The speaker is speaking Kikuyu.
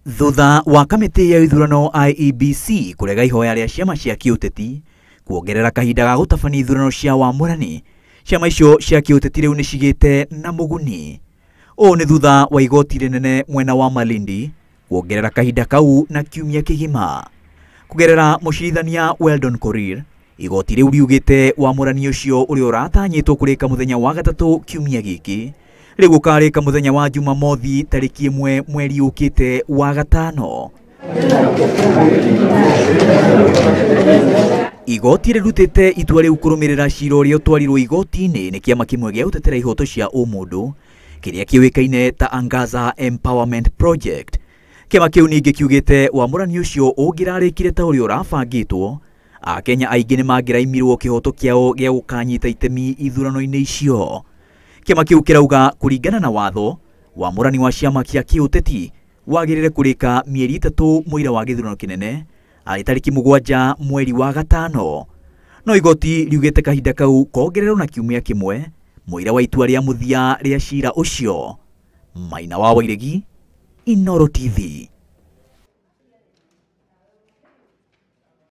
Thutha wa kamĩtĩ ya ithurano IEBC kũrega ihoya rĩa ciama cia kĩũteti kuongerera kahinda ga gũtabania ithurano cia wamũrani, ciama icio cia kĩũteti rĩu nĩcigĩte na mũguni. Ũũ nĩ thutha wa igoti rĩnene mwena wa Malindi kuongerera kahinda kau na kiumia kĩgima. Kũgerera mũcirithania Weldon Korir, igoti rĩu riugĩte wamũrani ũcio ũrĩa ũratanyĩtwo kũrĩka mũthenya wa gatatũ kiumia gĩkĩ rĩu ũkarĩka mũthenya wa Jumamothi tarĩki 1 mweri ũkĩte wa gatano. Igoti rĩrutĩte itua rĩu kũrũmĩrĩra cira ũrĩa ũtwarirwo igoti-inĩ nĩ kĩama kĩmwe gĩa gũtetera ihoto cia ũmũndũ kĩrĩa kĩũĩkaine ta Angaza Empowerment Project. Kĩama kĩu ningĩ kiugĩte wamũrani ũcio ũngĩrarĩkire ta ũrĩa ũrabangĩtwo, Akenya aingĩ nĩ mangĩraimirwo kĩhoto kĩao gĩa gũkanyita itemi ithurano-inĩ icio. Kĩama kĩu kĩrauga kũringana na watho, wamũrani wa ciama kĩa kĩũteti wagĩrĩire kũrĩka mĩeri 3 mũira wa gĩthurano kĩnene arĩ tarĩki 7 mweri wa gatano. No igoti riugĩte kahinda kau kongererwo na kiumia kĩmwe mũira wa itua rĩa mũthia rĩa cira ũcio. Maina wa Wairegi, Inooro TV.